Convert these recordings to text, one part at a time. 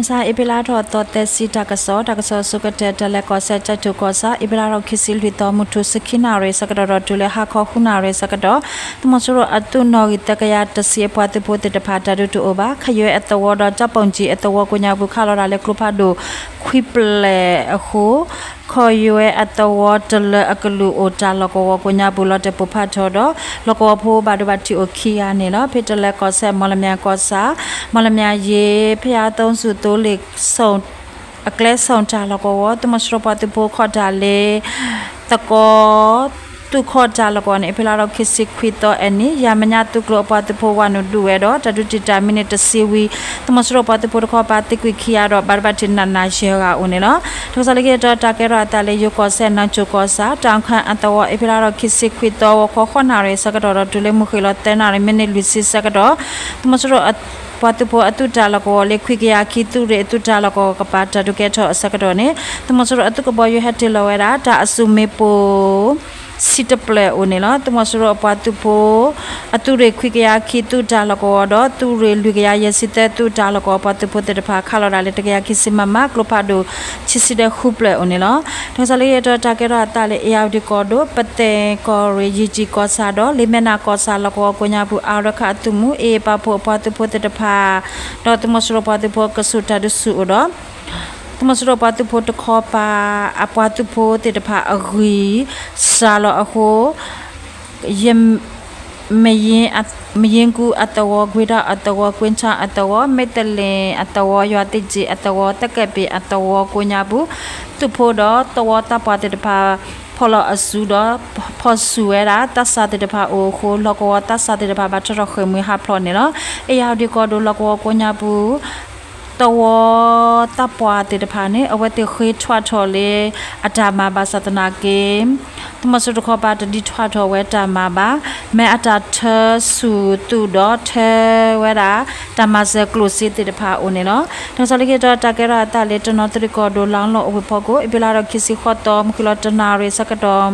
မုၢ်ဆါအ့ဖြ့လါထီၣ်သီသၢဆံ တၢ်ကစီၣ်, တၢ်ကစီၣ်အဆိကတၢၢ် တၢ်လဲၤကီၢ်စဲၣ် ကၠဲးထိၣ်ကီၢ်ဆၣ် အ့ဖြ့လါထီၣ်ခံဆံလွံၢ်သီ မုၢ်ထူၣ်ဆံခံနၣ်ရံၣ်ဆၢကတီၢ်ဒီးတုၤလၢဟါခီဃုနၣ်ရံၣ်ဆၢကတီၢ် သုးမီၤစိရိၤအသုးနီၣ်ဂံၢ်သၢကယၤတဆံအပှၤသုးဖိသ့ၣ်တဖၣ် တၢ်ဒုးတအိၣ်ဘၣ်. ခယွဲအသဝီဒီး ကၠၣ်ပိၣ်ကၠံအသဝီကိးညါပူၤ ခးလီၤတၢ်လၢကျိဖးဒိၣ်ခွံဖျၢၣ်အဃိ ခယွဲအသဝီတလၢအကလုာ်အိၣ်တၢ်လီၢ်ကဝီၤကိးညါပူၤ လီၤတဲာ်ပိၢ်ဖးထီဒီး လီၢ်ကဝီၤဖိဘၣ်ဒိဘၣ်ထံးအိၣ်ခံဂၤန့ၣ်လီၤ. ဖဲတလၢကီၢ်စဲၣ် မီၣ်လမၠဲၣ်ကီၢ်ဆၣ် မီၣ်လမၠဲၣ်ယ့ၤ ဖၠါသီစူၣ်သိလ့ၣ် အကျဲဆိၣ်တၢ်လီၢ်ကဝီၤ သုးမီၤစိရိၤပှၤသုးဖိခီၣ်တၢ်လၢ သကိး သုးခီၣ်တၢ်လီၢ်ကဝီၤန့ၣ် အ့ဖြ့လါထီၣ်ခံဆံခွံသီအနံၤ ယၤမဲာ်ညါသုးကျိၤအပှၤသုးဖိဝၤနုာ်ဒုးဝဲဒီး တၢ်ဒုးတံာ်တာ်မံးနံးတဆံဝံၤ သုးမီၤစိရိၤပှၤသုးဖိတခီပၤသံကွံာ်ခံဂၤဒီး ဘၣ်ဒိဘၣ်ထံးနးနးယဲၢ်ဂၤအိၣ်န့ၣ်လီၤ. တၢ်ကစီၣ်လၢခံတတီၤ တၢ်ကဲထီၣ်အသးလၢ ယိၤကီၢ်စဲၣ် နၢ်ကၠိၣ်ကီၢ်ဆၣ် တၢ်ခၢၣ်အသဝီ အ့ဖြ့လါထီၣ်ခံဆံခွံသီ ဂီၤခီဃိးနၣ်ရံၣ်ဆၢကတီၢ်ဒီးတုၤလၢမုၢ်ဃ့ၢ်လီၤသၢနၣ်ရံၣ် မံးနံးလွံၢ်ဆံဆၢကတီၢ် သုးမီၤစိရိၤ ပှၤသုးဖိအသုးတၢ်လီၢ်ကဝီၤလၢ ခွံကယၤခံသုးရ့ၣ်အသုးတၢ်လီၢ်ကဝီၤကပၤ တၢ်ဒုးကဲထီၣ်အဆၢကတီၢ်န့ၣ် သုးမီၤစိရိၤအသုးကဘီယူၤဟဲတ့ၢ်လီၤဝဲဒၣ် တၢ်အစုမ့ၣ်ပိၢ် ဆံတဖျၢၣ်အိၣ်န့ၣ်လီၤ. သုးမီၤစိရိၤအပှၤသုးဖိ အသုးရ့ၣ်ခွံကယၤခံသုးတၢ်လီၢ်ကဝီၤဒီး သုးရ့ၣ်လွံၢ်ကယၤယဲၢ်ဆံသၢသုးတၢ်လီၢ်ကဝီၤ ပှၤသုးဖိသ့ၣ်တဖၣ် ခးလီၤတၢ်လၢတကယၤခံဆံ မမ ကျိဖးဒိၣ် ဆံဆံဒီးဃုဖျၢၣ်အိၣ်န့ၣ်လီၤ. တၢ်ကစီၣ်လၢခံတတီၤ တၢ်ကဲထီၣ်အသးလၢ အ့ၣ်ယၣ်ဝတံၣ်ကီၢ်ဒိၣ် ပသဲၣ်ကီၢ်ရ့ၣ် ယ့ၣ်ကၠံၣ်ကီၢ်ဆၣ်ဒီး လ့မဲၣ်နၤကီၢ်ဆၣ်လီၢ်ကဝီၤကိးညါပူၤ အါရခၣ်အသုးမုၢ် အ့ၣ်ပာ်ဖှိၣ်အပှၤသုးဖိသ့ၣ်တဖၣ် ဒီးသုးမီၤစိရိၤပှၤသုးဖိကဆူးတၢ်ဒုးဆူၣ်အိၣ်ဒီး သုးမီၤစိရိၤပှၤသုးဖိတခီပၤ အပှၤသုးဖိသ့ၣ်တဖၣ်အဂံၢ်စှၤလီၤအဃိ ယ မယ့ကူအသဝီ, ကွ့ထီၣ်အသဝီ, ကွ့ထီၣ်အသဝီ, မ့ၢ်တလ့ၣ်အသဝီ, ယွၤသ့ၣ်ကၠံၣ်အသဝီ, သကဲးပ့ၤအသဝီကိးညါပူၤ သုးဖိဒီးသဝီသးပှၢ်သ့ၣ်တဖၣ် ဖီၣ်လီၤအစုဒီး ဖီၣ်ဆူၣ်ဝဲဒၣ် သးစၢ်သ့ၣ်တဖၣ်အိၣ်အဃိ လီၢ်ကဝီၤသးစၢ်သ့ၣ်တဖၣ် ဘၣ်ထီၣ်ထီၣ်ဃ့ၢ်မှံဟးဖျိးန့ၣ်လီၤ. အ့ၣ်ယၣ်ဝတံၣ်ကီၢ်ဒိၣ်လီၢ်ကဝီၤကိးညါပူၤ သဝီသးပှၢ်သ့ၣ်တဖၣ်န့ၣ် အဝဲသ့ၣ်ဃ့ထွဲထီၣ်လၢအတၢ်မၤဘၣ်ဆၣ်သနာ်က့ သုးမီၤစိရိၤတခီပၤတဒုးထွဲထီၣ်ဝဲတၢ်မၤဘၣ်. မ့ၢ်အတၢ်ထၢဆူၣ်သုးဒီးထၢဝဲဒၣ် တၢ်မၤစၢၤကျိၣ်စ့သ့ၣ်တဖၣ်အိၣ်န့ၣ်လီၤ. တၢ်ကစီၣ်လၢခံတတီၤ တၢ်ကဲထီၣ်အသးလၢ တနီသရံၣ်ကီၢ်ဒိၣ် လါလီၢ်အိၣ်ဝ့ၢ်ဖီခိၣ် အ့ဖြ့လါထီၣ်ခံဆံဃိးသီ မုၢ်ဃ့ၢ်လီၤတနၣ်ရံၣ်ဆၢကတီၢ်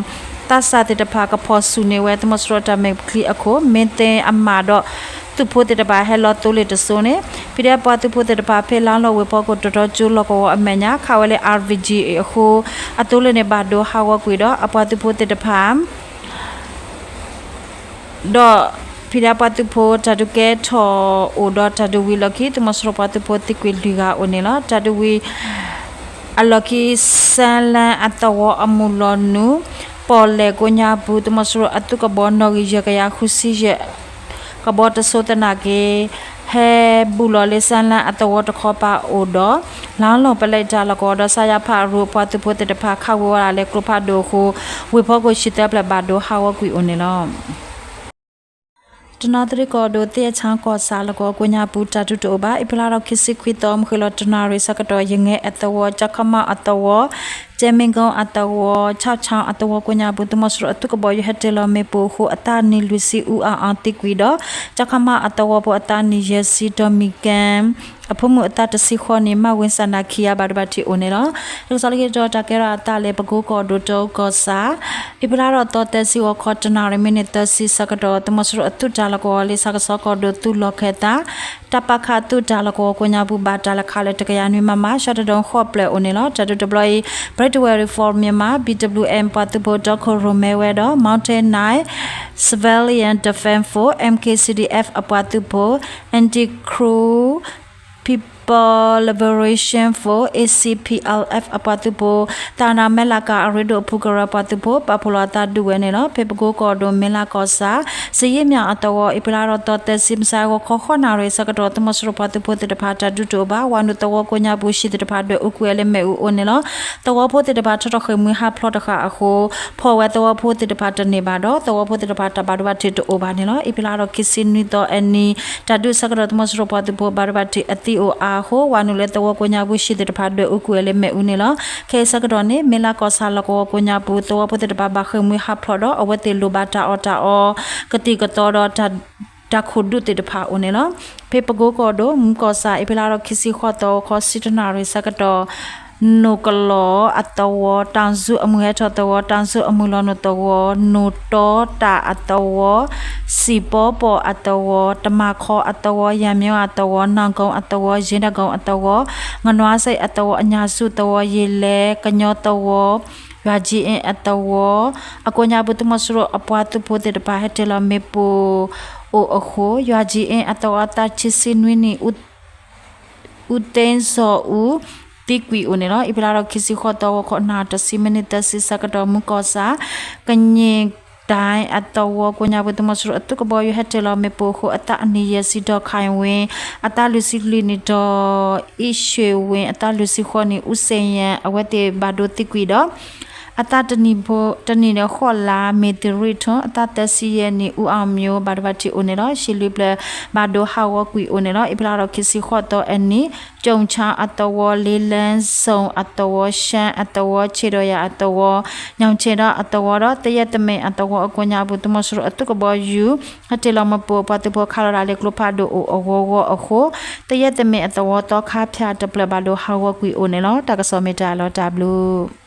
သးစၢ်သ့ၣ်တဖၣ်ကဖီၣ်ဆူၣ်န့ၢ်ဝဲ သုးမီၤစိရိၤတၢ်မဲာ်ချံအခိၣ် မ့ၢ်သ့အမးဒီး သုးဖိသ့ၣ်တဖၣ်ဟဲလီၤသိလ့ၣ်တစိၤန့ၣ် ဖံးဒဲးပှၤသုးဖိသ့ၣ်တဖၣ် ဖဲလါလီၢ်အိၣ်ဝ့ၢ်ဖီခိၣ် တတီကၠိလီၢ်ကဝီၤအမဲာ်ညါ ခးဝဲလၢ အၣ်ရ်ဘံၣ်ကၠံၣ် အဃိ အသိလ့ၣ်န့ၣ်ဘၣ်ဒိဟးဂီၤကွံာ်ဒီး အပှၤသုးဖိသ့ၣ်တဖၣ် ဒီးဖံးဒဲးပှၤသုးဖိတၢ်ဒုးကဲထီၣ်အိၣ်ဒီးတၢ်ဒုးဝံၤလီၢ်ခံ သုးမီၤစိရိၤပှၤသုးဖိသံကွံာ်လွံၢ်ဂၤအိၣ်န့ၣ်လီၤ. တၢ်ဒုးဝံၤအလီၢ်ခံ စဲလၣ်အသဝီအမုၢ်လီၤနုာ် ပီၣ်လဲၣ်ကိးညါပူၤ သုးမီၤစိရိၤအသုးကဘီနီၣ်ဂံၢ်ယဲၢ်ကယၤဃုဆံယဲၢ် ကဘီတစိၤသနာ်က့ ဟဲဘူးလီၤလၢစဲလၣ်အသဝီတခီပၤအိၣ်ဒီး လါလီၢ်ပလဲတၢ်လီၢ်ကဝီၤဒီး စါယါဖးရူအပှၤသုးဖိသ့ၣ်တဖၣ် ခးဝ့ၤဝဲဒၣ်လၢကျိဖးဒိၣ်အဃိ ဝ့ၢ်ဖီခိၣ်ဆံသၢဖျၢၣ်ဘၣ်ဒိဟးဂီၤကွံာ်အိၣ်န့ၣ်လီၤ. တနီသရံၣ်ကီၢ်ဒိၣ် သ့ၣ်အဆၣ်ကီၢ်ဆၣ်လီၢ်ကဝီၤကိးညါပူၤ တၢ်ဒုးတအိၣ်ဘၣ်. အ့ဖြ့လါထီၣ်ခံဆံခွံသီ မုၢ်ဃ့ၢ်လီၤတနၣ်ရံၣ်ဆၢကတီၢ် ယငဲအသဝီ, ကၠီခမၣ်အသဝီ, ကၠဲမ့ကီအသဝီ, ဆၣ်ဆၣ်အသဝီကိးညါပူၤ သုးမီၤစိရိၤအသုးကဘီယူၤဟဲတ့ၢ်လီၤမ့ၣ်ပိၢ်အဃိ အသးနံၣ်လွံၢ်ဆံ အူအါအီၤသံကွံာ်ဒီး ကၠီခမၣ်အသဝီဖိအသးနံၣ်ယဲၢ်ဆံ ဒီးမံၤကဲ အဖိမုၣ်အသးတဆံဃိးနံၣ် မးဝ့စၣ်နၤခံဂၤဘၣ်ဒိဘၣ်ထံးအိၣ်န့ၣ်လီၤ. တၢ်ကစီၣ်လၢခံတတီၤ တၢ်ကဲထီၣ်အသးလၢ ပကိကီၢ်ဒိၣ်တၢအူကီၢ်ဆၣ် အ့ဖြ့လါထီၣ်သီသၢဆံ ဂီၤခီတနၣ်ရံၣ် မံးနံးသၢဆံဆၢကတီၢ် သုးမီၤစိရိၤအသုးတၢ်လီၢ်ကဝီၤလၢဆၣ်ကဆီကီၢ်ဒိၣ်သုးလီၢ်ခၢၣ်သး တၢ်ပာ်ခးသုးတၢ်လီၢ်ကဝီၤကိးညါပူၤ ဘၣ်တၢ်လဲၤခးလၢတကယၤနွံမမ ရှဲတဒိၣ်ဃိးဖျၢၣ်အိၣ်န့ၣ်လီၤ. တၢ်ဒုးတဘျီအံၤ Brave Warrior Force Myanmar, B W M ပှၤသုးဖိဒီခိၣ်ရိၣ်မဲဝဲဒီး Mountain Knight Civilian Defense Force, M K C D F အပှၤသုးဖိ, Anti-Coup People Liberation Force, A C P L F အပှၤသုးဖိ, သးနါမဲလးကၤအရ့ဒိၣ်အဖုကရၢပှၤသုးဖိ ပာ်ဖှိၣ်လီၤအသးဒုးဝဲန့ၣ်လီၤ. ဖဲပကိကီၢ်ဒိၣ် မ့လးကီၢ်ဆၣ် စယံးမၠၣ်အသဝီ အ့ဖြ့လါထီၣ်သီသၢဆံ မုၢ်ဆါဂီၤခီဃိးနၣ်ရံၣ်ဆၢကတီၢ် သုးမီၤစိရိၤပှၤသုးဖိသ့ၣ်တဖၣ် တၢ်ဒုးတအိၣ်ဘၣ်. ဝၤနုာ်သဝီကိးညါပူၤ ဟံၣ်သ့ၣ်တဖၣ်ဒွဲၣ်အူကွံာ်ဝဲလၢမ့ၣ်အူအိၣ်န့ၣ်လီၤ. သဝီဖိသ့ၣ်တဖၣ်ထီၣ်ထီၣ်ဃ့ၢ်မှံဟးဖျိးတဃၣ်အဃိ ဖီၣ်ဝဲသဝီဖိသ့ၣ်တဖၣ်တန့ၢ်ဘၣ်ဒီး သဝီဖိသ့ၣ်တဖၣ်တၢ်ဘၣ်ဒိဘၣ်ထံးတအိၣ်ဘၣ်န့ၣ်လီၤ. အ့ဖြ့လါထီၣ်ခံဆံနွံသီအနံၤ တၢ်ဒုးဆၢကတီၢ် သုးမီၤစိရိၤပှၤသုးဖိဘၣ်ဒိဘၣ်ထံးအသံအိၣ်အါအဃိ ဝၤနုာ်လၢသဝီကိးညါပူၤ ဟံၣ်သ့ၣ်တဖၣ်ဒွဲၣ်အူကွံာ်ဝဲလၢမ့ၣ်အူန့ၣ်လီၤ. ခဲအံၤဆၢကတီၢ်န့ၣ် မ့လးကီၢ်ဆၣ်လီၢ်ကဝီၤကိးညါပူၤ သဝီဖိသ့ၣ်တဖၣ်ဘၣ်ဃ့ၢ်မှံဟးဖျိးဒီး အဝဲသ့ၣ်လိၣ်ဘၣ်တၢ်အီၣ်တၢ်အီ ကသံၣ်ကသီဒီး တၢ်ခိၣ်ဒုးသ့ၣ်တဖၣ်အိၣ်န့ၣ်လီၤ. ဖဲပကိကီၢ်ဒိၣ် မူကီၢ်ဆၣ် အ့ဖြ့လါထီၣ်ခံဆံဃိးသီ ဂီၤခီဆံတနၣ်ရံၣ်ဆၢကတီၢ် နိၣ်ကလီၤအသဝီ, တၢ်စူၣ်အမုၢ်ဟဲထီၣ်သဝီ, တၢ်စူၣ်အမုၢ်လီၤနိၣ်သဝီ, နိၣ်တီတၢ်အသဝီ, စံၣ်ပီပီၣ်အသဝီ, တမၤခီအသဝီ, ယၤမၠိအသဝီ, နီၢ်ကိၣ်အသဝီ, ယ့ဒၢကိၣ်အသဝီ, ငနွါစဲးအသဝီ, အညၣ်စူၣ်သဝီ, ယ့လဲကညီသဝီ, ယွၤကၠံအ့အသဝီ, အကိးညါပူၤ သုးမီၤစိရိၤအပှၤသုးဖိသ့ၣ်တဖၣ် ဟဲတ့ၢ်လီၤမ့ၣ်ပိၢ်အိၣ်အဃိ ယွၤကၠံအ့အသဝီ သၢဆံနွံနံၣ် အူသ့စီၤအူ သံကွံာ်အိၣ်န့ၣ်လီၤ. အ့ဖြ့လါထီၣ်ခံဆံဃိးသီ ဂီၤခီနၣ်ရံၣ်တဆံမံးနံးသၢဆံ ဆၢကတီၢ်မူကီၢ်ဆၣ် ကည့ၣ်ဒဲအသဝီ ကိးညါပူၤ သုးမီၤစိရိၤအသုးကဘီယူၤ ဟဲတ့ၢ်လီၤမ့ၣ်ပိၢ်အဃိ အသးအနံၣ်ယဲၢ်ဆံ ဒီးခၢၣ်ဝ့ အသးလွံၢ်ဆံလွံၢ်နံၣ်ဒီး အ့ၡ့ၣ်ဝ့ အသးလွံၢ်ဆံဃိးနံၣ် အူစ့ၣ်ယဲၣ် အဝဲသ့ၣ်ဘၣ်ဒိသံကွံာ်ဒီး အသးတနံၣ်ဖိ တနံၣ်န့ၣ်ဃိးလါ မ့ၢ်သရံၣ်ထိၣ် အသးသၢဆံယဲၢ်နံၣ် အူအီၣ်မၠိ ဘၣ်ဒိဘၣ်ထံးအိၣ်န့ၣ်လီၤ. ဟံၣ်လွံၢ်ဖျၢၣ်ဘၣ်ဒိဟးဂီၤကွံာ်အိၣ်န့ၣ်လီၤ. အ့ဖြ့လါထီၣ်ခံဆံဃိးသီအနံၤ ကၠိၣ်ဆၣ်အသဝီ လ့လၢစိၣ်အသဝီ ရှဲအသဝီ ဆ့ၣ်ဒီးယၤအသဝီ ညၣ်ဆ့ၣ်ဒီးအသဝီဒီး သယဲၢ်တမ့ၢ်အသဝီအကိးညါအပူၤ သုးမီၤစိရိၤအသုးကဘီယူၤ ဟဲတ့ၢ်လီၤမ့ၣ်ပိၢ်ပှၤသုးဖိခးလီၤတၢ်လၢကျိဖးဒိၣ်အိၣ်အဂီၢ်ဂီၢ်အဃိ သယဲၢ်တမ့ၢ်အသဝီသီခါဖၠၣ်တဖျၢၣ်ဘၣ်ဒိဟးဂီၤကွံာ်အိၣ်န့ၣ်လီၤ. တၢ်ကစီၣ်မ့ၢ်တၢ်လီၤတၢ်ဘျုး